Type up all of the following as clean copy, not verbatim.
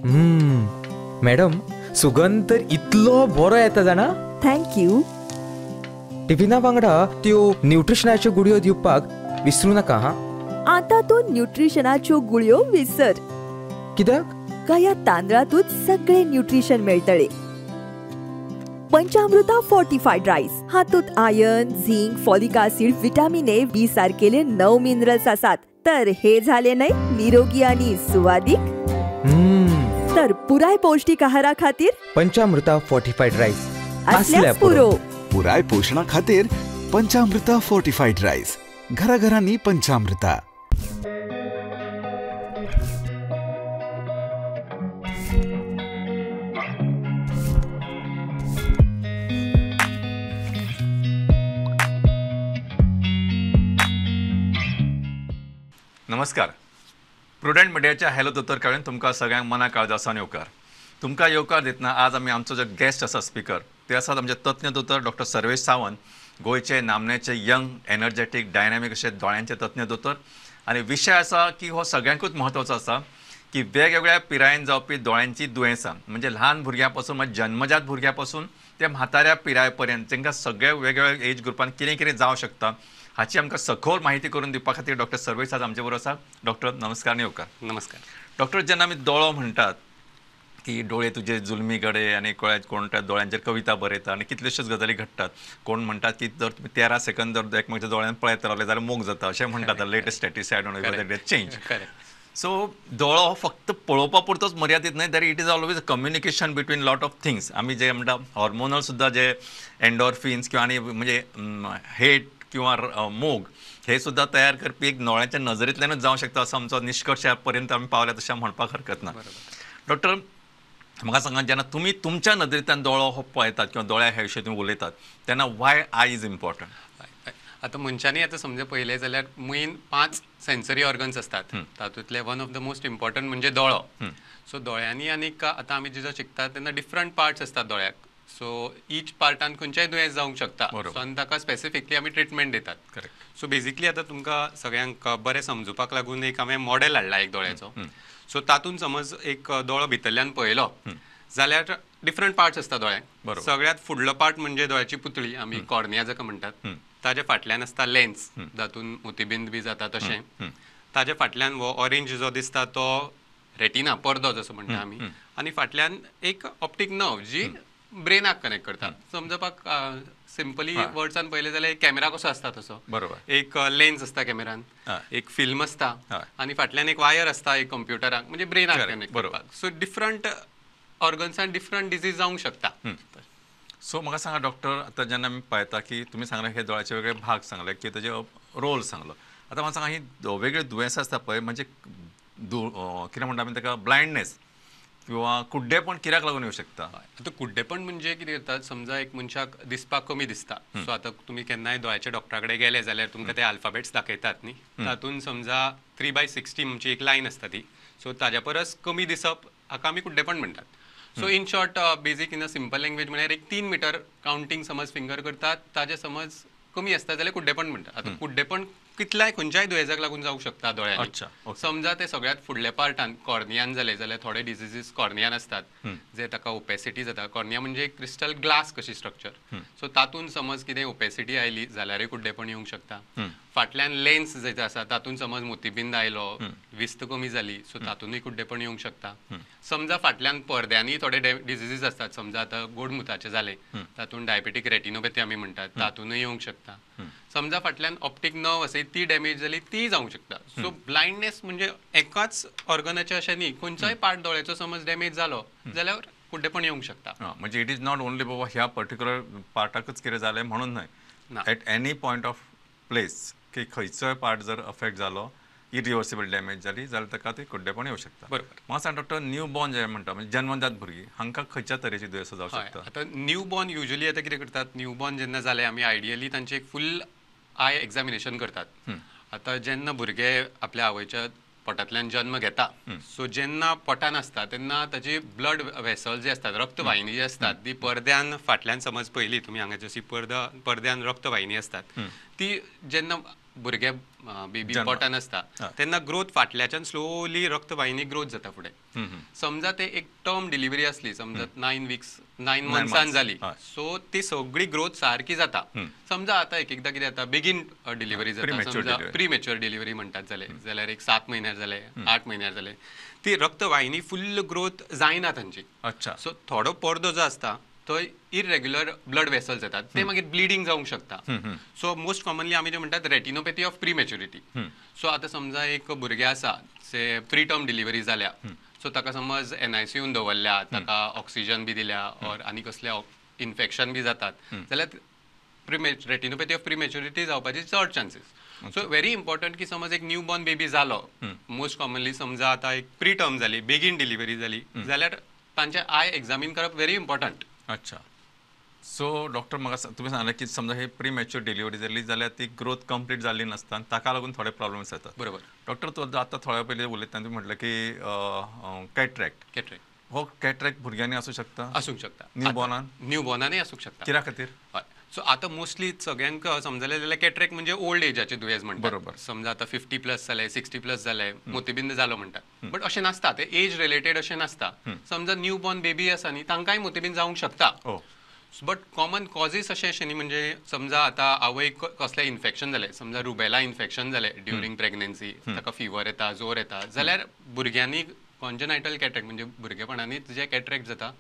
Madam, सुगंध तर इतलो बरो येता जाणा. Thank you. टिफिना वांगडा त्यो न्यूट्रिशनाच्यो गुळयो दिवपाक विसरू नाका. हा, आता तूं न्यूट्रिशनाच्यो गुळयो विसर. कित्याक? ह्या तांदळातूच सगळे न्यूट्रिशन मेळटले. पंचामृता फोर्टिफाईड राईस हातूंत iron, zinc, folic acid, vitamin A, B सारकेले 9 minerals आसात. तर हे झाले न्हय निरोगी आणि सुवादीक. तर पुराय पौष्टिक आहारा खातीर पंचामृता फोर्टिफाईड राईस असल्यास पुरो. पुराय पोषणा खातीर पंचामृता फोर्टिफाईड राईस. घराघरांनी पंचामृता. नमस्कार. प्रुडंट मिडियाच्या हॅलो दोतोर कडेन तुमकां सगळ्यांक मना काळजासान येवकार. तुमकां येवकार दितना आज आमी आमचो जो गेस्ट आसा स्पिकर ते आसात आमचे तज्ञ दोतोर डॉक्टर सर्वेश सावंत, गोंयचे नामनेचे यंग एनर्जेटीक डायनामीक अशे दोळ्यांचे तज्ञ दोतोर. आनी विशय आसा की हो सगळ्यांकूच म्हत्वाचो आसा की वेगवेगळ्या पिरायेन जावपी दोळ्यांची दुयेंसां, म्हणजे ल्हान भुरग्यां पासून म्हणजे जन्मजात भुरग्यां पासून ते म्हाताऱ्या पिराये पर्यंत तांकां सगळे वेगवेगळ्या एज ग्रुपान कितें कितें जावं शकता हाची आमकां सखोल माहिती करून दिवपा खातीर डॉक्टर सर्वेश आज आमचे बरोबर आसा. डॉक्टर नमस्कार आनी येवकार. नमस्कार. डॉक्टर, जेन्ना आमी दोळो म्हणटात की डोळे तुजे जुलमी गडे आनी कोण त्या दोळ्यांचेर कविता बरयता आनी कितल्योश्योच गजाली घडटात. कोण म्हणटात की जर तुमी 13 सेकंद जर एकमेकाच्या दोळ्यान पळयत रावले जाल्यार मोग जाता अशें म्हणटात. Latest statistics I don't know whether it change. So दोळो हो फक्त पळोवपा पुरतोच मर्यादीत न्हय, तर it is always a communication between lot of things. आमी जे म्हणटा हॉर्मोनल सुद्दां जे एन्डॉर्फिन्स किंवा आनी म्हणजे हेट किंवा मोग हे सुद्दां तयार करपी एक दोळ्यांच्या नजरेंतल्यानूच जावं शकता असो आमचो निश्कर्श पर्यंत आमी पावल्या तशें म्हणपाक हरकत ना. डॉक्टर, म्हाका सांगा, जेन्ना तुमी तुमच्या नदरेंतल्यान दोळो हो पळयतात किंवा दोळ्या ह्या विशय तुमी उलयतात तेन्ना वाय I is important? आतां मनशांनी आतां समजा पळयलें जाल्यार मेन 5 सेन्सरी ऑर्गन्स आसतात, तातूंतले one of the most important म्हणजे दोळो. सो दोळ्यांनी आनीक आतां आमी जेजो शिकतात तेन्ना डिफरंट पार्ट्स आसतात दोळ्याक. सो ईच पार्टान खंयच्याय दुयेंस जावंक शकता. सो आनी ताका स्पेसिफिकली आमी ट्रिटमेंट दितात. सो बेजिकली आतां तुमकां सगळ्यांक बरें समजुपाक लागून एक हांवें मॉडेल हाडला एक दोळ्याचो. सो तातूंत समज एक दोळो भितरल्यान पळयलो जाल्यार डिफरंट पार्ट्स आसता दोळ्यांक. सगळ्यांत फुडलो पार्ट म्हणजे दोळ्याची पुतळी, आमी कॉर्निया जाका म्हणटात. ताजे फाटल्यान आसता लेन्स, जातून मोतीबिंद बी जाता तशें. ताजे फाटल्यान हो ऑरेंज जो दिसता तो रेटिना, पडदो जसो म्हणटा आमी. आनी फाटल्यान एक ऑप्टीक नर्व जी ब्रेनाक कनेक्ट करता. समजपाक सिंपली वर्ड्सान पळयलें जाल्यार एक कॅमेरा कसो आसता तसो. बरोबर. एक लेन्स आसता कॅमेरान, एक फिल्म आसता आनी फाटल्यान एक वायर आसता एक कंप्युटराक, म्हणजे ब्रेनाक कनेक्ट करपाक. सो डिफरंट ऑर्गन्सान डिफरंट डिजीज जावंक शकता. सो म्हाका सांगा डॉक्टर, आतां जेन्ना आमी पळयता की तुमी सांगलें हे दोळ्याचे वेगळे भाग सांगले की ताजे रोल सांगलो, आतां म्हाका सांगा ही वेगळी दुयेंसां आसता पळय, म्हणजे कितें म्हणटा आमी ताका ब्लायंडनेस किंवा कुड्डेपण कित्याक लागून येवं शकता? आतां कुड्डेपण म्हणजे कितें करतात, समजा एक मनशाक दिसपाक कमी दिसता. सो आतां तुमी केन्नाय दोळ्याच्या डॉक्टरा कडेन गेले जाल्यार तुमकां ते अल्फाबेट्स दाखयतात न्ही, तातूंत समजा 3/60 म्हणजे एक लायन आसता ती. सो ताज्या परस कमी दिसप हाका आमी कुड्डेपण म्हणटात. So in short, basic in a simple language म्हळ्यार एक 3 मिटर कावंटींग समज फिंगर करतात, ताजे समज कमी आसता जाल्यार कुड्डेपण म्हणटात. आतां कुड्डेपण कितल्याय खंयच्याय दुयेंसाक लागून जावंक शकता दोळ्यांनी. समजा ते सगळ्यांत फुडल्या पार्टान कॉर्नियान जाले जाल्यार थोडे डिजीजीस कॉर्नियान आसतात जे ताका ओपेसिटी जाता. कॉर्निया म्हणजे क्रिस्टल ग्लास कशी स्ट्रक्चर. सो तातूंत समज कितें ओपेसिटी आयली जाल्यारूय कुड्डेपण येवंक शकता. फाटल्यान लेन्स जे आसा तातूंत समज मोतीबिंद आयलो, विस्त कमी जाली, सो तातूंतय कुड्डेपण येवंक शकता. समजा फाटल्यान पडद्यांनी थोडे डिजीजीस आसतात, समजा आतां गोडमुताचें जालें तातूंत डायबेटीक रेटिनोपॅथी आमी म्हणटात, तातूंतय येवंक शकता. समजा फाटल्यान ऑप्टीक नर्व आसा ती डॅमेज जाली ती जावंक शकता. सो ब्लायंडनेस म्हणजे एकाच ऑर्गनाचें अशें न्ही, खंयचोय पार्ट दोळ्याचो समज डॅमेज जालो जाल्यार कुड्डेपण येवंक शकता. म्हणजे it is not only बाबा ह्या पर्टिक्युलर पार्टाकच कितें जालें म्हणून न्हय, at any point of place की खंयचोय पार्ट जर अफेक्ट जालो, इरिवर्सिबल डॅमेज जाली जाल्यार ताका ती कुड्डेपण येवं शकता. बरोबर. म्हाका सांग डॉक्टर, न्यू बॉर्न जे म्हणटा म्हणजे जन्मजात भुरगीं हांकां खंयच्या तरेची दुयेंसां जावं शकता? आतां न्यू बॉर्न युजली आतां कितें करतात, न्यू बॉर्न जेन्ना जालें आमी आयडियली तांचें एक फूल I examination करतात. आतां जेन्ना भुरगे आपल्या आवयच्या पोटांतल्यान जन्म घेता, सो जेन्ना पोटान आसता तेन्ना ताची ब्लड वेसल जे आसतात, रक्तवाहिनी जी आसतात ती पडद्यान फाटल्यान समज पयली तुमी हांगा जशी पडद्यान रक्तवाहिनी आसतात ती जेन्ना भुरगे बेबी पोटान आसता तेन्ना ग्रोथ फाटल्याच्यान स्लोली रक्तवाहिनी ग्रोथ जाता फुडें. समजा ते एक टर्म डिलिव्हरी आसली, समजा 9 weeks 9 मंथ्सान जाली, सो ती सगळी ग्रोथ सारकी जाता. समजा आतां एक एकदां कितें जाता, बेगीन डिलिव्हरी जाता, समजा प्रीमॅच्युअर डिलिव्हरी म्हणटात जाले जाल्यार एक 7 म्हयन्यार जाले, 8 म्हयन्यार जाले, ती रक्तवाहिनी फुल्ल ग्रोथ जायना तांची. अच्छा. सो थोडो पडदो जो आसता तो इरेग्युलर ब्लड वेसल्स येतात, ते मागीर ब्लिडींग जावंक शकता. सो मोस्ट कॉमनली आमी जे म्हणटात रेटिनोपॅथी ऑफ प्रीमॅच्युरिटी. सो आतां समजा एक भुरगें आसा, से प्री टर्म डिलिव्हरी जाल्या, सो ताका समज NICUन दवरल्या, ताका ऑक्सिजन बी दिल्या ऑर आनी कसले इन्फेक्शन बी जातात जाल्यार रेटिनोपॅथी ऑफ प्रीमॅच्युरिटी जावपाची चड चान्सीस. सो व्हेरी इम्पॉर्टंट की समज एक न्यू बॉर्न बेबी जालो, मोस्ट कॉमनली समजा आतां एक प्री टर्म जाली, बेगीन डिलिव्हरी जाली जाल्यार तांचे I examine करप व्हेरी इम्पॉर्टंट. अच्छा. सो डॉक्टर म्हाका तुमी सांगलें की समजा ही प्रीमॅच्युअर डिलिव्हरी जाली जाल्यार ती ग्रोथ कंप्लीट जाल्ली नासता आनी ताका लागून थोडे प्रॉब्लम्स येतात. बरोबर. डॉक्टर तूं आतां थोड्या पयलीं उलयतना तुमी म्हटलें की कॅट्रॅक्ट. कॅट्रॅक्ट हो कॅट्रॅक्ट भुरग्यांनी आसूं शकता, आसूंक शकता, न्यूबॉर्नान, न्यूबॉर्नानय आसूंक शकता. कित्या खातीर? हय. सो आतां मोस्टली सगळ्यांक समजलें जाल्यार कॅट्रॅक्ट म्हणजे ओल्ड एजाचें दुयेंस म्हणटा. बरोबर. समजा आतां 50 प्लस जालें, 60 प्लस जालें, मोतीबिंद जालो म्हणटात, बट अशें नासता, ते एज रिलेटेड अशें नासता. समजा न्यू बॉर्न बेबी आसा न्ही, तांकांय मोतीबिंद जावंक शकता. बट कॉमन कॉजीस अशें अशें न्ही, म्हणजे समजा आतां आवयक कसलें इन्फेक्शन जालें, समजा रुबेला इन्फेक्शन जालें ड्युरींग प्रेग्नन्सी, ताका फिवर येता, जोर येता, जाल्यार भुरग्यांनी कॉन्जेनायटल कॅट्रॅक्ट म्हणजे भुरगेपणांनी जे कॅट्रॅक्ट जाता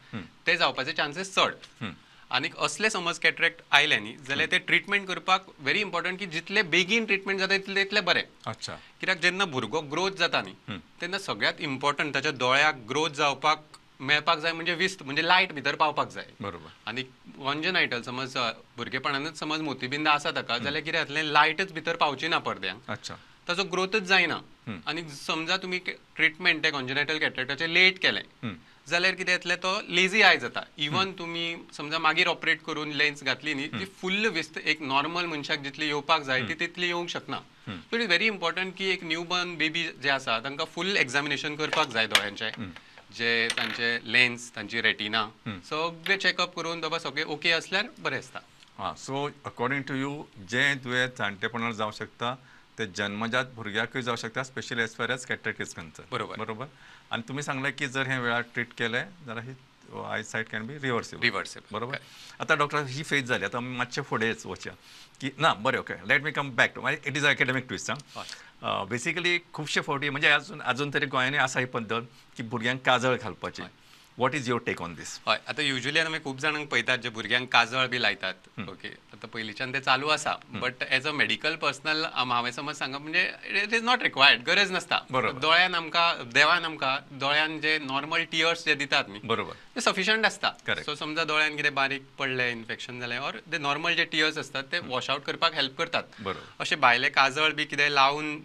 ते जावपाचे चान्सीस चड. आनीक असले समज कॅट्रॅक्ट आयले न्ही जाल्यार ते ट्रिटमेंट करपाक व्हेरी इम्पॉर्टंट की जितले बेगीन ट्रिटमेंट जाता तितले तितलें बरें. अच्छा. कित्याक जेन्ना भुरगो ग्रोथ जाता न्ही तेन्ना सगळ्यांत इम्पॉर्टंट ताच्या दोळ्याक ग्रोथ जावपाक मेळपाक जाय, म्हणजे विस्त म्हणजे लायट भितर पावपाक जाय. बरोबर. आनी कॉन्जेनायटल समज भुरगेपणानूच समज मोतीबिंद आसा ताका जाल्यार कितें जातलें, लायटच भितर पावची ना पडद्यांक. अच्छा. ताचो ग्रोथच जायना. आनी समजा तुमी ट्रिटमेंट ते कॉन्जेनायटल कॅट्रॅक्टाचें लेट केलें जाल्यार कितें येतलें, तो लेजी I जाता. इवन तुमी समजा मागीर ऑपरेट करून लेन्स घातली न्ही, ती फुल्ल विस्त एक नॉर्मल मनशाक जितली येवपाक जाय ती तितली येवंक शकना. So it is very important की एक न्यू बॉर्न बेबी जे आसा तांकां फुल एग्जामिनेशन करपाक जाय दोळ्यांचें, जे तांचे लेन्स, तांची रेटिना सगळे चॅकअप करून बाबा सगळे ओके असल्यार बरें आसता. हां. सो अकॉर्डिंग टू you जें दुयेंस जाणटेपणार जावं शकता ते जन्मजात भुरग्याकूय जावं शकता, specially as far as cataract is concern. बरोबर. बरोबर. आनी तुमी सांगलें की जर हें वेळार ट्रीट केलें जाल्यार ही eyesight can be reversible. Reversible. बरोबर. आतां डॉक्टर ही फेज जाली, आतां आमी मातशें फुडेंच वचया की ना बरें, okay, let me come back to it is academic twist. आं, बेसिकली खुबशे फावटी म्हणजे अजून अजून तरी गोंयांनी आसा ही पद्दत की भुरग्यांक काजळ घालपाची. What is your take on this? हय. आतां युजली आमी खूब जाणांक पळयतात जे भुरग्यांक काजळ बी लायतात. ओके, आतां पयलींच्यान तें चालू आसा, but as a medical personal हांवें समज सांगप म्हणजे it is not required, गरज नासता. दोळ्यान आमकां देवान आमकां दोळ्यान जे नॉर्मल टियर्स जे दितात न्ही, बरोबर, ते सफिशंट आसता. सो समजा दोळ्यान कितें बारीक पडलें, इन्फेक्शन जालें, ऑर ते नॉर्मल जे टियर्स आसतात ते वॉश आवट करपाक हेल्प करतात. अशें भायलें काजळ बी कितें लावन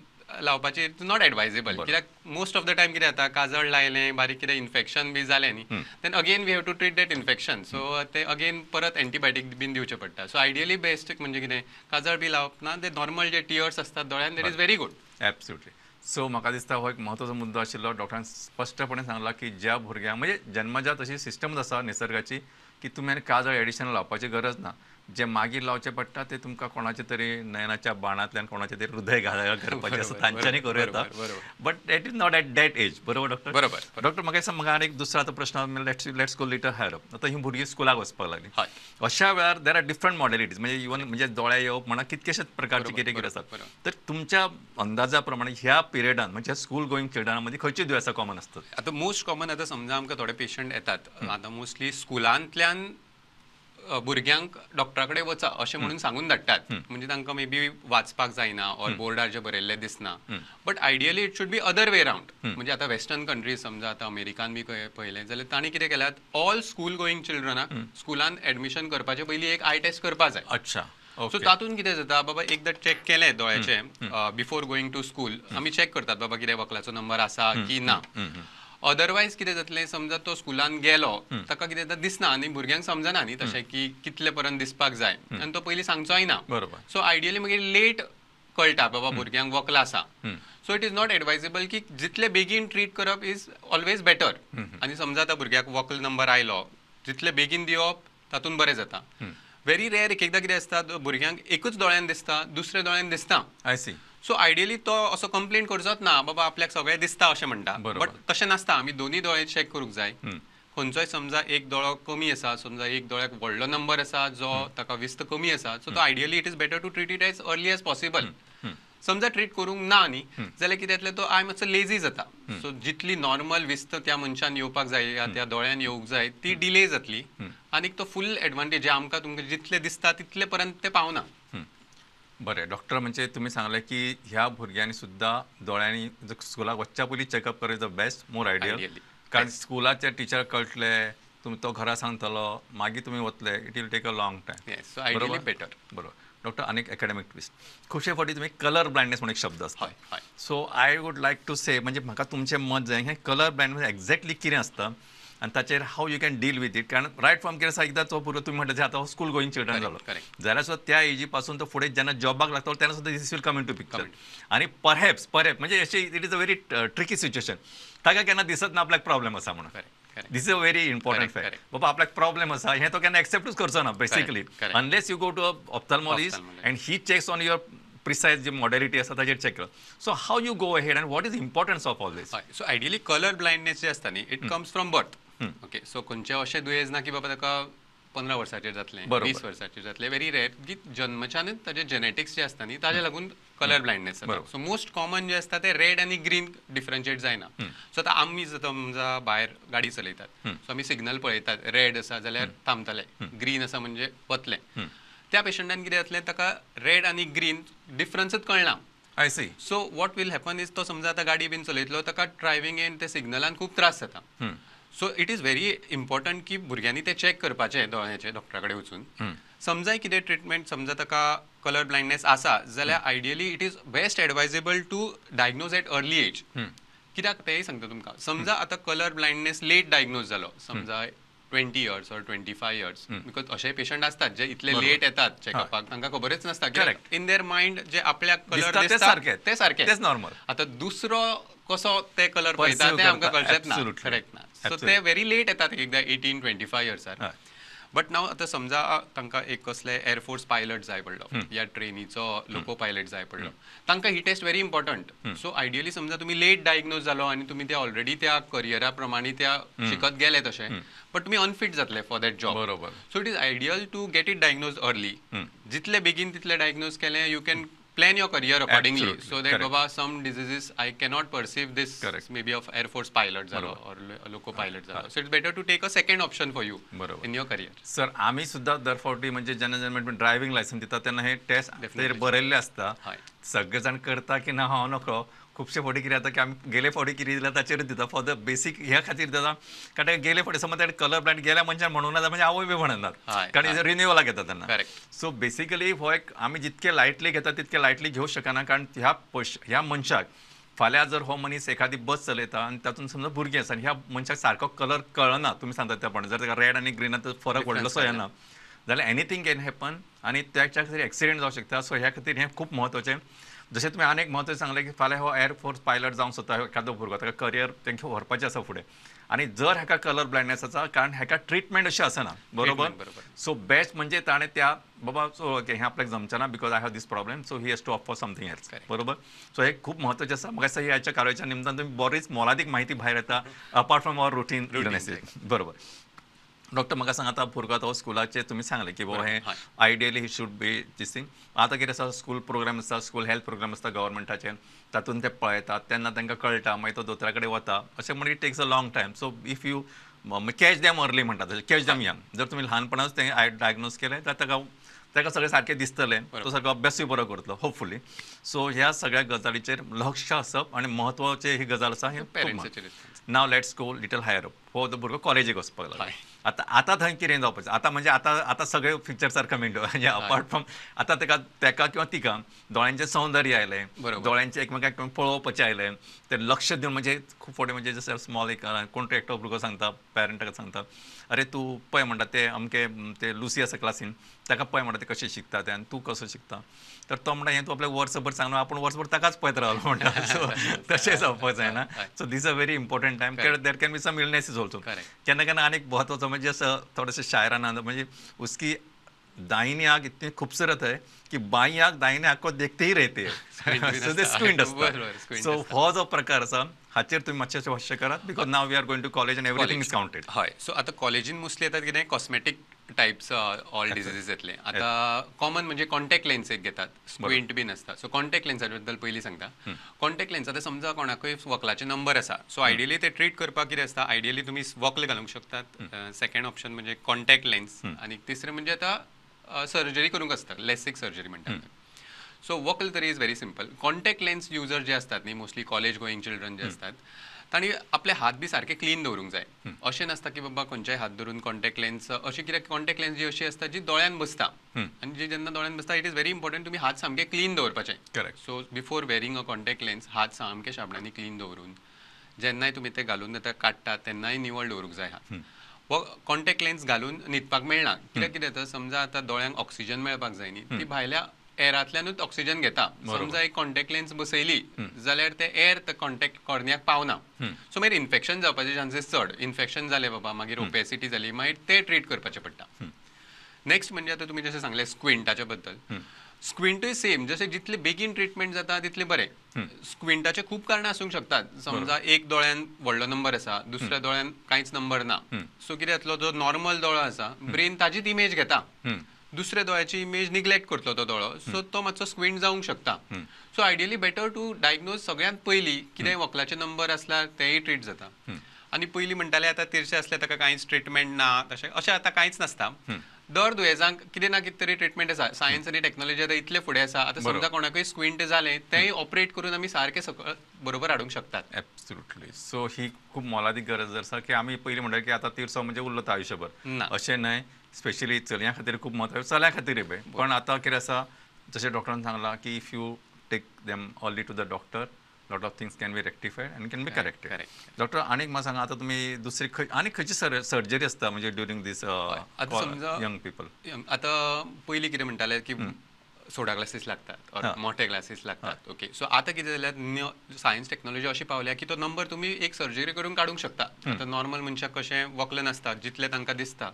लावपाची it's not advisable, कित्याक मोस्ट ऑफ the time कितें जाता, काजळ लायलें, बारीक कितें इन्फेक्शन बी जालें न्ही, then again we have to treat that infection. So ते अगेन परत एंटीबायोटीक बीन दिवचें पडटा. सो आयडियली बेस्ट म्हणजे कितें, काजळ बी लावप ना, ते नॉर्मल जे टियर्स आसतात दोळ्यान, that is very good. Absolutely. So म्हाका दिसता हो एक म्हत्वाचो मुद्दो आशिल्लो. डॉक्टरान स्पश्टपणे सांगला की ज्या भुरग्यांक म्हणजे जन्मजात अशी सिस्टमच आसा निसर्गाची की तुमी आनी काजळ एडिशनल लावपाची गरज ना, जे मागीर लावचें पडटा ते तुमकां कोणाचे तरी नयनाच्या बाणांतल्यान कोणाचे तरी हृदय घाल करपाचें आसा तांच्यांनी करूं येता, but that is not at that age. बरोबर डॉक्टर? बरोबर. डॉक्टर म्हाका दिसता म्हाका आनी एक दुसरो आतां प्रश्न, let's go little higher up. आतां हीं भुरगीं स्कुलाक वचपाक लागलीं, अशा वेळार there are different modalities, म्हणजे इवन म्हणजे दोळे येवप म्हणा कितकेशेच प्रकारचे कितें कितें आसात, तर तुमच्या अंदाजा प्रमाणे ह्या पिरियडान म्हणजे स्कूल गोईंग चिल्ड्रना मदीं खंयची दुयेंसां कॉमन आसतात? आतां मोस्ट कॉमन आतां समजा आमकां थोडे पेशंट येतात, आतां मोस्टली स्कुलांतल्यान भुरग्यांक डॉक्टरा कडेन वचा अशें म्हणून सांगून धाडटात, म्हणजे तांकां मे बी वाचपाक जायना ऑर बोर्डार जे बरयल्लें दिसना, but ideally it should be other way round. म्हणजे आतां वेस्टर्न कंट्रीज समजा आतां अमेरिकान बी पळयलें जाल्यार तांणी कितें केल्यात, ऑल स्कूल गोईंग चिल्ड्रनाक स्कुलान एडमिशन करपाचे पयलीं एक I test करपाक जाय. अच्छा. सो तातूंत कितें जाता, बाबा एकदां चॅक केलें दोळ्याचें बिफोर गोईंग टू स्कूल, आमी चॅक करतात बाबा कितें वकलाचो नंबर आसा की ना. अदरवायज कितें जातलें, समजा तो स्कुलान गेलो, ताका कितें जाता दिसना आनी भुरग्यांक समजना न्ही तशें की कितले पर्यंत दिसपाक जाय, आनी तो पयलीं सांगचोय ना. बरोबर. सो आयडियली मागीर लेट कळटा बाबा भुरग्यांक वक्ल आसा. So it is not advisable की जितले बेगीन ट्रीट करप is always better. आनी समजा आतां भुरग्याक वक्ल नंबर आयलो, जितले बेगीन दिवप तातूंत बरें जाता. व्हेरी रेअर एक एकदां कितें आसता भुरग्यांक एकूच दोळ्यान दिसता, दुसऱ्या दोळ्यान दिसना. I C. सो आयडियली तो असो कंप्लेन करचोच ना बाबा आपल्याक सगळें दिसता अशें म्हणटा, बट तशें नासता. आमी दोनी दोळे चॅक करूंक जाय. खंयचोय समजा एक दोळो कमी आसा, समजा एक दोळ्याक व्हडलो नंबर आसा जो ताका विस्त कमी आसा, सो तो ideally it is better to treat it as early as possible. समजा ट्रीट करूंक ना न्ही जाल्यार कितें जातलें, तो I मातसो लेजी जाता. सो जितली नॉर्मल विस्त त्या मनशान येवपाक जाय या त्या दोळ्यान येवंक जाय ती डिले जातली आनी तो फूल एडवांटेज जे आमकां तुमकां जितले दिसता तितले पर्यंत ते पावना. बरें डॉक्टर, म्हणजे तुमी सांगलें की ह्या भुरग्यांनी सुद्दां दोळ्यांनी स्कुलाक वचच्या पयलीं चॅकअप करप is the best, more ideal. कारण स्कुलाच्या टिचर कळटले, तुमी तो घरा सांगतलो, मागीर तुमी वतले, it will take a long time. So ideally better. बरोबर डॉक्टर, आनीक एकेडमीक ट्विस्ट, खुबशे फावटी तुमी कलर ब्लायंडनेस म्हणून एक शब्द आसता. So I would like to say, म्हणजे म्हाका तुमचें मत जाय हें कलर ब्लायंडनेस एक्झॅक्टली कितें आसता आनी ताचेर how you can deal with it. कारण रायट फ्रॉम कितें आसा, एकदां तो भुरगो तुमी म्हणटा आतां स्कूल गोईंग चिल्ड्रन जालो जाल्यार सुद्दां त्या एजी पासून तो फुडें जेन्ना जॉबाक लागतलो तेन्ना सुद्दां this will come into picture. आनी परहॅप्स म्हणजे अशें it is a very tricky situation, ताका केन्ना दिसत ना आपल्याक प्रॉब्लेम आसा म्हणून. This is a very important fact. बाबा आपल्याक प्रॉब्लेम आसा हें तो केन्ना एक्सेप्टूच करचो ना basically, unless you go to a ophthalmologist and he checks on your precise ji modality आसा ताचेर चॅक कर. So how you go ahead and what is importance of all this? So ideally colour blindness जे आसता न्ही, it comes from birth. Okay, so खंयचें अशें दुयेंस ना की बाबा ताका 15 वर्सांचेर जातलें, 20 वर्सांचेर जातलें, व्हेरी रेअर की जन्मच्यानच ताजे जेनेटिक्स जे आसता न्ही ताजे लागून कलर ब्लायंडनेस जाता. सो मोस्ट कॉमन जे आसता ते रेड आनी ग्रीन डिफरन्शिएट जायना. सो आतां आमी समजा भायर गाडी चलयतात, सो आमी सिग्नल पळयतात, रेड आसा जाल्यार थांबतले, ग्रीन आसा म्हणजे वतले. त्या पेशंटान कितें जातलें, ताका रेड आनी ग्रीन डिफरन्सच कळना. I see. So what will happen is, तो समजा आतां गाडी बीन चलयतलो, ताका ड्रायव्हिंगेन ते सिग्नलान खूब त्रास जाता. So it is very important की भुरग्यांनी ते चॅक करपाचें दोळ्याचें डॉक्टरा कडेन वचून. समजा कितें ट्रिटमेंट, समजा ताका कलर ब्लायंडनेस आसा जाल्यार ideally it is best advisable to diagnose at early age. कित्याक तेंय सांगता तुमकां. समजा आतां कलर ब्लायंडनेस लेट डायग्नोज जालो, समजा 20 years or 25 years, because अशे पेशंट असतात जे इतले लेट येतात चेकअपाक, तांकां खबरच नासता. इन their mind जे आपल्याक कलर दिसता ते सारके, तेच नॉर्मल. आतां दुसरो कसो ते कलर पळयता ते आमकां कळचेच ना, करेक्ट ना. सो ते व्हेरी लेट येतात एकदां 18 25 इयर्सार. बट नाव आतां समजा तांकां एक कसले एअरफोर्स पायलट जाय पडलो या ट्रेनीचो लोको पायलट जाय पडलो, तांकां ही test very important. So ideally समजा तुमी लेट डायग्नोज जालो आनी तुमी ते ऑलरेडी त्या करियरा प्रमाणे त्या शिकत गेले तशें, बट तुमी अनफीट जातले फॉर that job. बरोबर. So it is ideal to get it diagnose early. जितले बेगीन तितले डायग्नोज केलें, you can plan your career accordingly. So that baba some diseases I cannot perceive this. Correct. Maybe of Air Force pilot zalo or loco pilot zalo. So it's better to take a second option for you. Barobar. In your career. Sir, आमी सुद्धा दर फावटी म्हणजे जेन्ना जेन्ना driving licence दिता तेन्ना हे टेस्ट बरयल्ले आसता, सगळे जाण करता की ना हांव नकळो. खुबशे फावटी कितें जाता की आमी गेले फावटी कितें दिला ताचेरूच दिता, फॉर the basic ह्या खातीर दिता. कारण गेले फावटी समज ताणें कलर ब्लायंड गेल्या मनशान म्हणूंक ना म्हणजे आवय बी म्हणनात, कारण रिन्युअलाक येता तेन्ना. सो बेसिकली हो एक आमी जितके लायटली घेता तितके लायटली घेवंक शकना. कारण ह्या मनशाक फाल्यां जर हो मनीस एखादी बस चलयता आनी तातूंत समजा भुरगीं आसा आनी ह्या मनशाक सारको कलर कळना, तुमी सांगता त्या प्रमाणे जर ताका रेड आनी ग्रीनाचो फरक व्हडलोसो येना जाल्यार एनीथींग can happen आनी त्याच्या खातीर एक्सिडेंट जावंक शकता. सो ह्या खातीर हें खूब म्हत्वाचें. जशें तुमी आनी एक म्हत्वाचें सांगलें की फाल्यां हो एअरफोर्स पायलट जावंक सोदता एखादो भुरगो, ताका करियर तांकां व्हरपाचें आसा फुडें, आनी जर हाका कलर ब्लायंडनेस आसा कारण हाका ट्रिटमेंट अशें आसना, बरोबर. सो बेस्ट म्हणजे ताणें त्या बाबा ओके हें आपल्याक जमचें ना because I have this problem, so he has to opt for something else, बरोबर. सो हें खूब म्हत्वाचें आसा. म्हाका दिसता ह्याच्या कार्याच्या निमतान तुमी बरीच मोलादीक म्हायती भायर येता अपार्ट फ्रॉम our routine. बरोबर. डॉक्टर म्हाका सांग, आतां भुरगो आतां स्कुलाचेर तुमी सांगलें की बाबा हें ideally he should be this thing. आतां कितें आसा, स्कूल प्रोग्राम आसता, स्कूल हेल्थ प्रोग्राम आसता गव्हर्मेंटाचे, तातूंत ते पळयतात तेन्ना तांकां कळटा, मागीर तो दोतोरा कडेन वता, अशें म्हणून it takes a long time. So if you catch them early म्हणटा तशें, कॅच देम यंग, जर तुमी ल्हानपणाच तें डायग्नोज केलें जाल्यार ताका ताका सगळें सारकें दिसतलें, तो सगळो अभ्यासूय बरो करतलो होपफुली. सो ह्या सगळ्या गजालीचेर लक्ष आसप आनी म्हत्वाचें ही गजाल आसा हें. Now let's go little higher up. हो तो भुरगो कॉलेजीक वचपाक लागलो. आतां आतां थंय कितें जावपाचें, आतां म्हणजे आतां आतां सगळे फिचर्स are coming to, म्हणजे अपार्ट फ्रॉम आतां ताका ताका किंवा तिका दोळ्यांचें सौंदर्य आयलें, दोळ्यांचें एकमेकांक पळोवपाचें आयलें, तें लक्ष दिवन म्हणजे खूब फावटी म्हणजे जशें स्मॉल एक कोण तरी एकटो भुरगो सांगता पॅरंटाक सांगता, अरे तूं पळय म्हणटा ते अमके ते लुसी आसा क्लासीन ताका पळय म्हणटा ते कशें शिकता तें आनी तूं कसो शिकता, तर तो म्हणटा हें तूं आपल्याक वर्सभर सांगना आपूण वर्सभर ताकाच पळयत रावलो म्हणटा. सो तशें जावपाक जायना. So this a very important time, कारण there can be some illnesses also. केन्ना केन्ना आनीक म्हत्वाचो म्हणजे असं थोडेसे शायराना म्हणजे उसकी दाहिनी आंख इतनी खूबसूरत है की बाई आंख दाहिने आंख को देखते ही रहते है, सो ते स्क्विंट आसता. सो हो जो प्रकार आसा हाचेर तुमी मातशें भाश्य करात, because now we are going to college and everything is counted. हय, सो आतां कॉलेजीन मोस्टली येतात कितें कॉस्मेटीक टायप्स ऑल डिजीजीस येतले. आतां कॉमन म्हणजे कॉन्टॅक्ट लेन्स एक घेतात, स्क्विंट बीन आसता. सो कॉन्टॅक्ट लेन्सा बद्दल पयलीं सांगता. कॉन्टॅक्ट लेन्स आतां समजा कोणाकूय वकलाचे नंबर आसा, सो आयडियली ते ट्रीट करपाक कितें आसता, आयडियली तुमी वक्ल घालूंक शकतात. सेकंड ऑप्शन म्हणजे कॉन्टॅक्ट लेन्स, आनी तिसरें म्हणजे आतां सर्जरी करूंक आसता, लेसिक सर्जरी म्हणटात. सो वक्ल तरी is very simple. Contact lens user जे असतात न्ही, मोस्टली कॉलेज गोईंग चिल्ड्रन जे असतात, तांणी आपले हात बी सारके क्लीन दवरूंक जाय. अशें नासता की बाबा खंयच्याय हात धरून कॉन्टॅक्ट लेन्स, अशें कित्याक कॉन्टॅक्ट लेन्स जी अशी आसता जी दोळ्यान बसता, आनी जी जेन्ना दोळ्यान बसता it is very important तुमी हात सामके क्लीन दवरपाचे. Correct. So before wearing a contact lens हात सामके शाबणांनी क्लीन दवरून जेन्नाय तुमी ते घालून आतां काडटा तेन्नाय निवळ दवरूंक जाय हात. व कॉन्टॅक्ट लेन्स घालून न्हिदपाक मेळना, कित्याक कितें जाता, समजा आतां दोळ्यांक ऑक्सिजन मेळपाक जाय न्ही, ती भायल्या एरांतल्यानूच ऑक्सिजन घेता. समजा एक कॉन्टॅक्ट लेन्स बसयली जाल्यार ते एर कॉन्टॅक्ट कॉर्नियाक पावना, सो मागीर इन्फेक्शन जावपाचे चान्सीस चड. इन्फेक्शन जालें बाबा, मागीर ओपेसिटी जाली, मागीर ते ट्रीट करपाचें पडटा. नेक्स्ट म्हणजे आतां तुमी जशें सांगलें स्क्विंटाच्या बद्दल, स्क्विंटूय सेम, जशें जितले बेगीन ट्रिटमेंट जाता तितलें बरें. स्क्विंटाचे खूब कारणां आसूंक शकतात. समजा एक दोळ्यान व्हडलो नंबर आसा, दुसऱ्या दोळ्यान कांयच नंबर ना, सो कितें जातलो, जो नॉर्मल दोळो आसा ब्रेन ताजीच इमेज घेता, दुसऱ्या दोळ्याची इमेज निग्लेक्ट करतलो तो दोळो, सो तो मातसो स्क्विंट जावंक शकता. So ideally better to diagnose सगळ्यांत पयलीं कितें वकलाचे नंबर आसल्यार तेंय ट्रीट जाता. आनी पयलीं म्हणटाले आतां तिरशे आसले ताका कांयच ट्रिटमेंट ना, तशें अशें आतां कांयच नासता. दर दुयेंसांक कितें ना कितें तरी ट्रिटमेंट आसा. सायन्स आनी टॅक्नोलॉजी आतां इतले फुडें आसा, आतां समजा कोणाकूय स्क्विंट जालें तेंय ऑपरेट करून आमी सारकें सकळ बरोबर हाडूंक शकतात. एब्सोल्युटली. सो ही खूब मोलादीक गरज आसा की आमी पयलीं म्हणटाले की आतां तिरसो म्हणजे उरलो आयुश्यभर, अशें न्हय. स्पेशली चलयां खातीर खूब म्हत्व, चल्यां खातीरय बी. पण आतां कितें आसा, जशें डॉक्टरान सांगलां की if you take them early to the doctor, lot of things can be rectified and can be corrected. Doctor आनीक म्हाका सांगा, आतां तुमी दुसरी खंय आनी खंयची सर्जरी आसता म्हणजे ड्युरींग दीस यंग पीपल? आतां पयलीं कितें म्हणटाले की सोडा ग्लासीस लागतात ऑर मोठे ग्लासीस लागतात. ओके, सो आतां कितें जाल्यार सायन्स टॅक्नोलॉजी अशी पावल्या की तो नंबर तुमी एक सर्जरी करून काडूंक शकता. आतां नॉर्मल मनशाक कशें वक्ल नासता, जितलें तांकां दिसता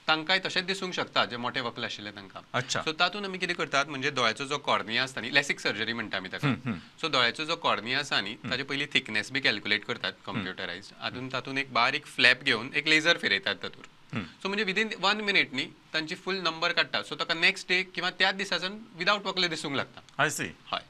तांकांय तशेंच दिसूंक शकता, जे मोठे वक्ल आशिल्ले तांकां. सो तातूंत आमी कितें करतात म्हणजे दोळ्याचो जो कॉर्निया आसता न्ही, लेसिक सर्जरी म्हणटा आमी ताका. सो दोळ्याचो जो कॉर्निया आसा न्ही ताजे पयलीं थिकनेस बी कॅल्क्युलेट करतात कंप्युटरायज, हातून तातूंत एक बारीक फ्लॅप घेवन एक लेझर फिरयतात तातूंत. सो म्हणजे विदीन 1 मिनीट न्ही तांची फूल नंबर काडटा. सो ताका नेक्स्ट डे किंवा त्याच दिसाच्यान विदावट वक्ल दिसूंक लागता. हय,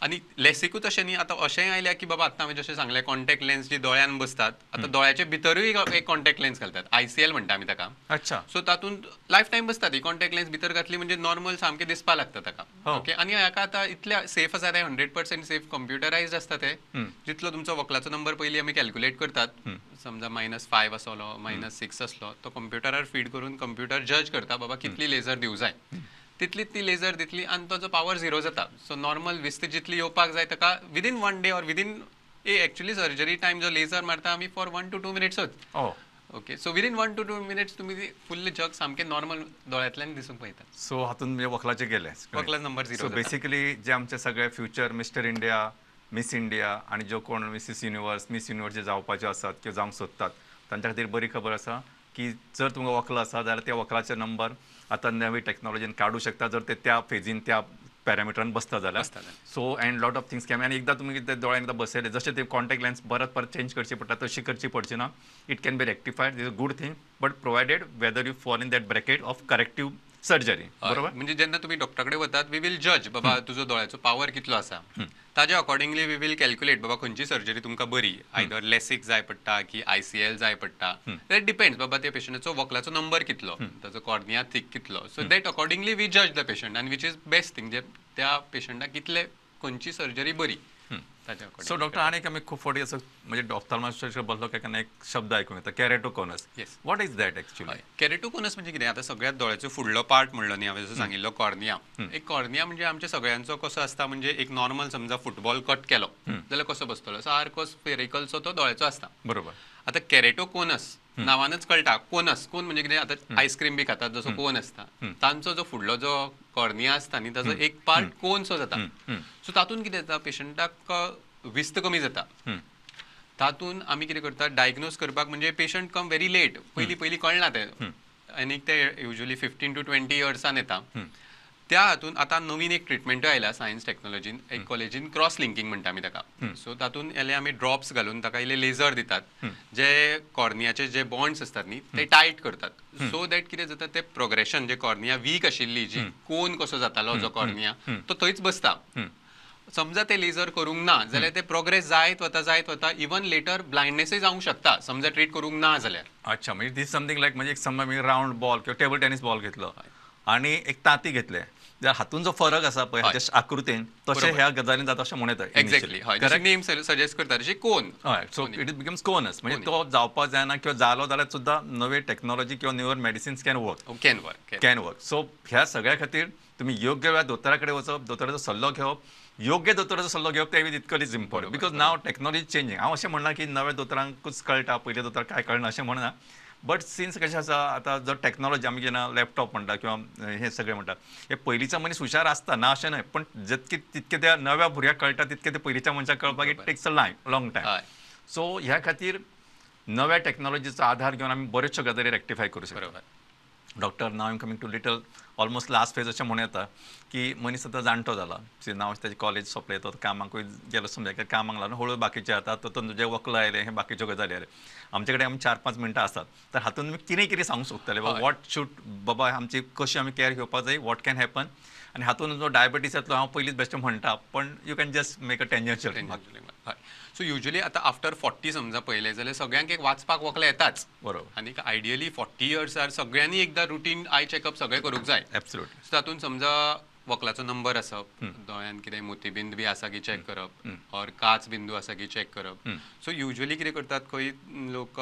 आनी लेसिकूच अशें न्ही, आतां अशेंय आयल्या की बाबा आतां हांवें जशें सांगलें कॉन्टॅक्ट लेन्स जी दोळ्यान बसतात, आतां दोळ्याचे भितरूय एक कॉन्टॅक्ट लेन्स घालतात, ICL म्हणटा आमी ताका. अच्छा. सो तातूंत लायफ टायम बसता ती कॉन्टॅक्ट लेन्स भितर घातली म्हणजे नॉर्मल सामकें दिसपाक लागता ताका. ओके, आनी हाका आतां इतलें सेफ आसा तें, 100% सेफ, कंप्युटरायज आसता तें. जितलो तुमचो वक्लाचो नंबर पयलीं आमी कॅल्क्युलेट करतात, समजा -5 आसलो, -6 आसलो, तो कंप्युटरार फीड करून कंप्युटर जज करता बाबा कितली लेझर दिवं जाय, तितलीच ती लेझर दितली आनी ताचो पावर 0 जाता. सो नॉर्मल विस्त जितली येवपाक जाय ताका within 1 day or within a actually surgery time जो लेझर मारता आमी फॉर 1 to 2 मिनिट्सूच. Okay, so within 1 to 2 minutes तुमी फुल्ल जग सामकें नॉर्मल दोळ्यांतल्यान दिसूंक पळयता. सो हातून म्हणजे वखलाचे गेले, वखला नंबर 0. सो बेसिकली जे आमचे सगळे future mister India, miss India आनी ज्यो कोण मिसीस युनिवर्स, मिस युनिवर्स जे जावपाचे आसात किंवा जावंक सोदतात तांच्या खातीर बरी खबर आसा की जर तुमकां वक्ल आसा जाल्यार त्या वक्लाचे नंबर आतां नवी टॅक्नोलॉजीन काडूं शकता, जर ते त्या फेजीन त्या पॅरामिटरान बसता जाल्यार. So and lot of things can, आनी एकदां तुमी ते दोळ्यान एकदां बसयले, जशें ते कॉन्टॅक्ट लेन्स परत परत चेंज करची पडटा तशी करची पडची ना. It can be rectified, is a good thing, but provided whether you fall in that bracket of corrective surgery. बरोबर, म्हणजे जेन्ना तुमी डॉक्टरा कडेन वतात we will जज बाबा तुजो दोळ्याचो पावर कितलो आसा, ताज्या अकॉर्डिंगली we will calculate बाबा खंयची सर्जरी तुमकां बरी, आयदर लेसिक जाय पडटा की ICL जाय पडटा, that depends बाबा त्या पेशंटाचो वक्लाचो नंबर कितलो, ताचो कॉर्निया थिक कितलो. सो that accordingly we जज the patient आनी which is best thing, जे त्या पेशंटाक कितले खंयची सर्जरी बरी ताच्या अकॉर्डिंग. सो डॉक्टर आनी आमी खूब फावटी असो म्हणजे ऑप्थाल्मोलॉजिस्ट बसलो काय केन्ना एक शब्द आयकूंक येता, keratoconus. What is that actually? Keratoconus म्हणजे कितें, आतां सगळ्यात दोळ्याचो फुडलो पार्ट म्हणलो न्ही हांवें, जसो सांगिल्लो कॉर्निया. एक कॉर्निया म्हणजे आमच्या सगळ्यांचो कसो आसता म्हणजे एक नॉर्मल समजा फुटबॉल कट केलो जाल्यार कसो बसतलो, सारको स्फेरिकलसो तो दोळ्याचो आसता. बरोबर. आतां केरेटोकोनस नांवानच कळटा, कोनस, कोन म्हणजे कितें, आतां आयस्क्रीम बी खातात जसो कोन आसता, तांचो जो फुडलो जो कॉर्निया आसता न्ही ताचो एक पार्ट कोनसो जाता. सो तातूंत कितें जाता, पेशंटाक विस्त कमी जाता. तातूंत आमी कितें करतात डायग्नोज करपाक म्हणजे पेशंट कम व्हेरी लेट, पयलीं पयलीं कळना तें, आनी ते युजली 15 to 20 इयर्सान येता. त्या हातून आतां नवीन एक ट्रिटमेंटूय आयला सायन्स टॅक्नोलॉजीन, एक कॉलेजीन क्रॉस लिंकींग म्हणटा आमी ताका. सो तातूंत इल्ले आमी ड्रॉप्स घालून ताका इल्ले लेझर दितात, जे कॉर्नियाचे जे बॉन्ड्स आसतात न्ही ते टायट करतात, सो that कितें जाता ते प्रोग्रेशन जे कॉर्निया वीक आशिल्ली जी कोन कसो जातालो जो कॉर्निया तो थंयच बसता. समजा ते लेझर करूंक ना जाल्यार ते प्रोग्रेस जायत वता जायत वता, इवन लेटर ब्लायंडनेसय जावंक शकता समजा ट्रीट करूंक ना जाल्यार. अच्छा, म्हणजे दीस समथींग लायक म्हणजे एक समजा मी रावंड बॉल किंवा टेबल टेनिस बॉल घेतलो आनी एक तांती घेतलें जाल्यार हातून जो फरक आसा पळय हाच्या आकृतीन, तशें ह्या गजालीन जाता अशें म्हणूं येता. एक्झॅक्टली, हय, नेम सजेस्ट करता तशी कोन. हय, सो it becomes कोनस, म्हणजे तो जावपाक जायना किंवा जालो जाल्यार सुद्दां नवे टॅक्नोलॉजी किंवा newer medicines can work, can work. So ह्या सगळ्या खातीर तुमी योग्य वेळार दोतोरा कडेन वचप, दोतोराचो सल्लो घेवप, योग्य दोतोराचो सल्लो घेवप तें इतकलीच important, because now technology changing. हांव अशें म्हणना की नव्या दोतोरांकूच कळटा, पयल्या दोतोराक कांय कळना अशें म्हणना, बट सिन्स कशें आसा आतां जर टॅक्नोलॉजी आमी जेन्ना लॅपटॉप म्हणटा किंवा हें सगळें म्हणटा, हे पयलींचा मनीस हुशार आसता ना अशें न्हय, पण जितके तितके त्या नव्या भुरग्याक कळटा तितके ते पयलींच्या मनशाक कळपाक it takes a long time. So ह्या खातीर नव्या टॅक्नोलॉजीचो आधार घेवन आमी बऱ्योचश्यो गजाली रेक्टिफाय करूं शकता. Doctor, now I'm coming to little almost last phase अशें म्हणूं येता की मनीस आतां जाणटो जाला, नाव ताजें कॉलेज सोंपलें, तो कामाकूय गेलो, समजा कामाक लागून हळू बाकीचें आतां तातूंत तुजें वक्ल आयलें, हें बाकीच्यो गजाली आयल्यो. आमचे कडेन आमी 4-5 मिनटां आसात, तर हातूंत तुमी कितें कितें सांगूंक सोदतले, what should बाबा आमची कशी आमी कॅर घेवपाक जाय, what can happen, आनी हातूंत जो डायबिटीस येतलो हांव पयलींच बेश्टें म्हणटा, पण you can just make a tangential. हय, सो युजली आतां आफ्टर 40 समजा पळयलें जाल्यार सगळ्यांक एक वाचपाक वखलां येताच. बरोबर. आनी आयडियली 40 इयर्सार सगळ्यांनी एकदां रुटीन आय चॅकअप सगळें करूंक जाय. एब्सोल्युटली. सो तातूंत समजा वखलाचो नंबर आसप, दोळ्यान कितें मोतीबिंद बी आसा की चॅक करप, ऑर काच बिंदू आसा की चॅक करप. सो युजली कितें करतात खंय लोक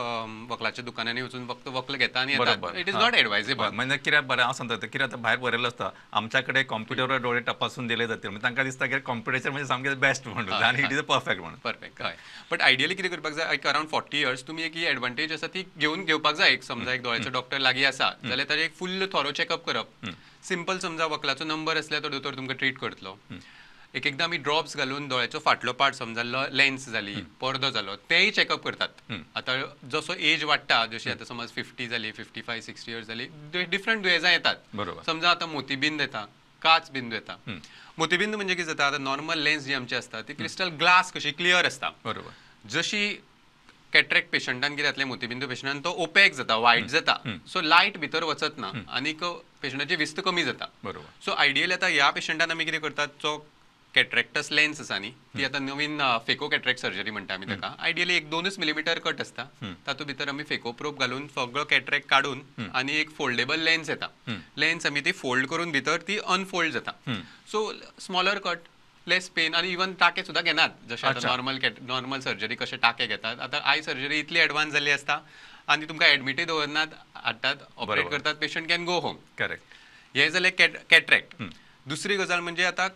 वखलाच्या दुकानांनी वचून फक्त वखल घेता आनी येतात. It is not advisable. म्हणजे कित्याक बरें हांव सांगता, कित्याक आतां भायर बरयल्लें आसता आमच्या कडेन कॉम्प्युटरार डोळे तपासून दिले जातील, म्हणजे तांकां दिसता की कॉम्प्युटराचेर म्हणजे सामकें बेस्ट म्हणून आनी it is a perfect म्हणून. परफेक्ट, हय. बट आयडियली कितें करपाक जाय, एक अरावंड 40 इयर्स तुमी एक ही एडवांटेज आसा ती घेवन घेवपाक जाय. एक समजा एक दोळ्याचो डॉक्टर लागीं आसा जाल्यार ताजें एक फुल थोरो चॅकअप करप. सिंपल समजा वखलाचो नंबर आसल्यार तो दोतोर तुमकां ट्रीट करतलो. एक एकदां आमी ड्रॉप्स घालून दोळ्याचो फाटलो पार्ट समजा लेन्स जाली, पडदो जालो, तेय चॅकअप करतात. आतां जसो एज वाडटा, जशी आतां समज 50 जाली, 55, 60 इयर्स जाली, डिफरंट दुयेंसां येतात. बरोबर. समजा आतां मोतीबिंद येता, काच बिंदू येता. मोतीबिंद म्हणजे कितें जाता, आतां नॉर्मल लेन्स जी आमची आसता ती क्रिस्टल ग्लास कशी क्लियर आसता. बरोबर. जशी कॅटरेक्ट पेशंटान कितें जातलें, मोतीबिंदू पेशंटान तो ओपेक जाता, वायट जाता, सो लायट भितर वचत ना आनीक पेशंटाची विस्त कमी जाता. बरोबर. सो आयडियली आतां ह्या पेशंटान आमी कितें करतात, जो कॅटरेक्टस लेन्स आसा न्ही ती आतां नवीन फेको कॅटरेक्ट सर्जरी म्हणटा आमी ताका. आयडियली एक 2 मिलीमिटर कट आसता, तातूंत भितर आमी फेको प्रोब घालून सगळो कॅटरेक्ट काडून आनी एक फोल्डेबल लेन्स येता, लेन्स आमी ती फोल्ड करून भितर ती अनफोल्ड जाता. So smaller cut, less pain, आनी इवन टाके सुद्दां घेनात जशें आतां नॉर्मल नॉर्मल सर्जरी कशे टाके घेतात. आतां आय सर्जरी इतली एडवान्स जाल्ली आसता आनी तुमकां एडमिटूय दवरनात, हाडटात, ऑपरेट करतात, patient can go home. Correct. हें जालें कॅटरेक्ट. दुसरी गजाल म्हणजे आतां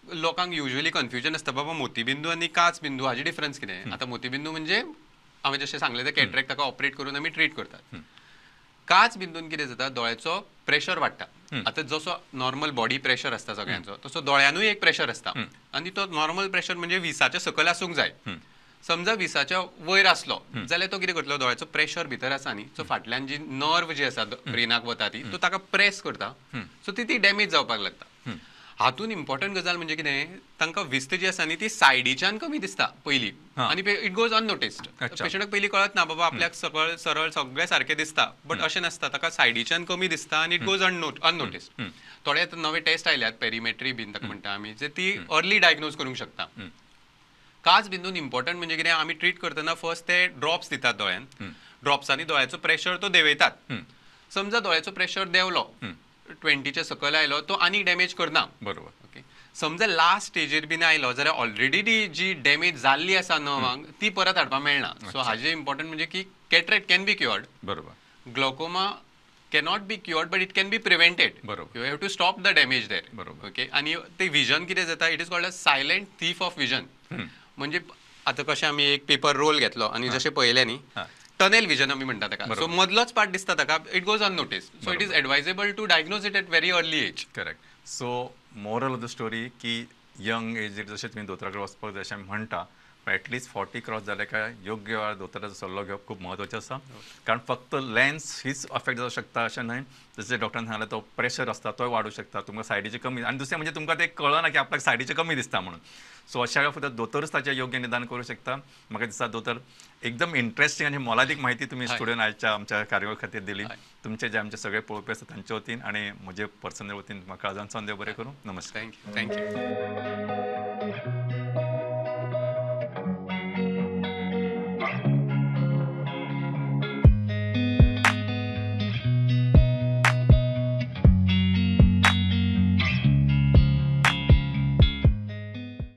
लोकांक युजली कन्फ्युजन आसता, बाबा मोतीबिंदू आनी काच बिंदू हाजे डिफरन्स कितें. आतां मोतीबिंदू म्हणजे हांवें जशें सांगलें ते कॅटरेक्ट, ताका ऑपरेट करून आमी ट्रीट करतात. काच बिंदून कितें जाता, दोळ्याचो प्रेशर वाडटा. आतां जसो नॉर्मल बॉडी प्रेशर आसता सगळ्यांचो, तसो दोळ्यानूय एक प्रेशर आसता आनी तो नॉर्मल प्रेशर म्हणजे 20च्या सकयल आसूंक जाय. समजा 20च्या वयर आसलो जाल्यार तो कितें करतलो, दोळ्याचो प्रेशर भितर आसा न्ही, सो फाटल्यान जी नर्व जी आसा ब्रेनाक वता ती, तो ताका प्रेस करता, सो ती डॅमेज जावपाक लागता. हातून इम्पॉर्टंट गजाल म्हणजे कितें, तांकां विस्त जी आसा न्ही ती सायडीच्यान कमी दिसता पयलीं आनी it goes अननोटिस्ड. पेशंटाक पयलीं कळत ना बाबा आपल्याक सकळ सरळ सगळें सारकें दिसता, बट अशें नासता, ताका सायडीच्यान कमी दिसता आनी it goes अननोटिस्ड. थोडे आतां नवे टेस्ट आयल्यात, पेरिमेट्री बीन ताका म्हणटा आमी, जे ती अर्ली डायग्नोज करूंक शकता. काच बिंदून इम्पॉर्टंट म्हणजे कितें, आमी ट्रीट करतना फर्स्ट ते ड्रॉप्स दितात दोळ्यान, ड्रॉप्सांनी दोळ्याचो प्रेशर तो देंवयतात. समजा दोळ्याचो प्रेशर देंवलो, 20च्या सकयल आयलो, तो आनी डॅमेज करना. बरोबर. ओके. समजा लास्ट स्टेजीर बीन आयलो जाल्यार ऑलरेडी ती जी डॅमेज जाल्ली आसा नर्वांक ती परत हाडपाक मेळना. सो हाजें इम्पॉर्टंट म्हणजे की कॅटरेक्ट can be cured. बरोबर. Glaucoma cannot be cured but it can be prevented. बरोबर. You have to stop the damage there. बरोबर. ओके. आनी ते विजन कितें जाता, it is called a silent thief of vision. म्हणजे आतां कशें आमी एक पेपर रोल घेतलो आनी जशें पळयलें न्ही, टनल विजन आमी म्हणटा ताका. सो मदलोच पार्ट दिसता ताका, it goes unnoticed. So it is advisable to diagnose it at very early age. Correct. So moral of the story की यंग एजीर जशें तुमी दोतोरा कडेन वचपाक जाय अशें आमी म्हणटा, पण एटलिस्ट 40 क्रॉस जाले काय योग्य वेळार दोतोराचो सल्लो घेवप खूब म्हत्वाचें आसा. कारण फक्त लेन्स हीच अफेक्ट जावं शकता अशें न्हय, जशें डॉक्टरान सांगलें तो प्रेशर आसता तोय वाडूं शकता, तुमकां सायडीचें कमी, आनी दुसरें म्हणजे तुमकां तें कळना की आपल्याक सायडीचें कमी दिसता म्हणून. सो अशा वेळार फक्त दोतोरच ताचें योग्य निदान करूं शकता. म्हाका दिसता दोतोर एकदम इंट्रस्टिंग आनी मोलादीक माहिती तुमी स्टुडियोन आयच्या आमच्या कार्यावळ खातीर दिली. तुमचे जे आमचे सगळे पळोवपी आसा तांच्या वतीन आनी म्हजे पर्सनल वतीन म्हाका काळजान देव बरें करूं. नमस्कार. Thank you. Thank you.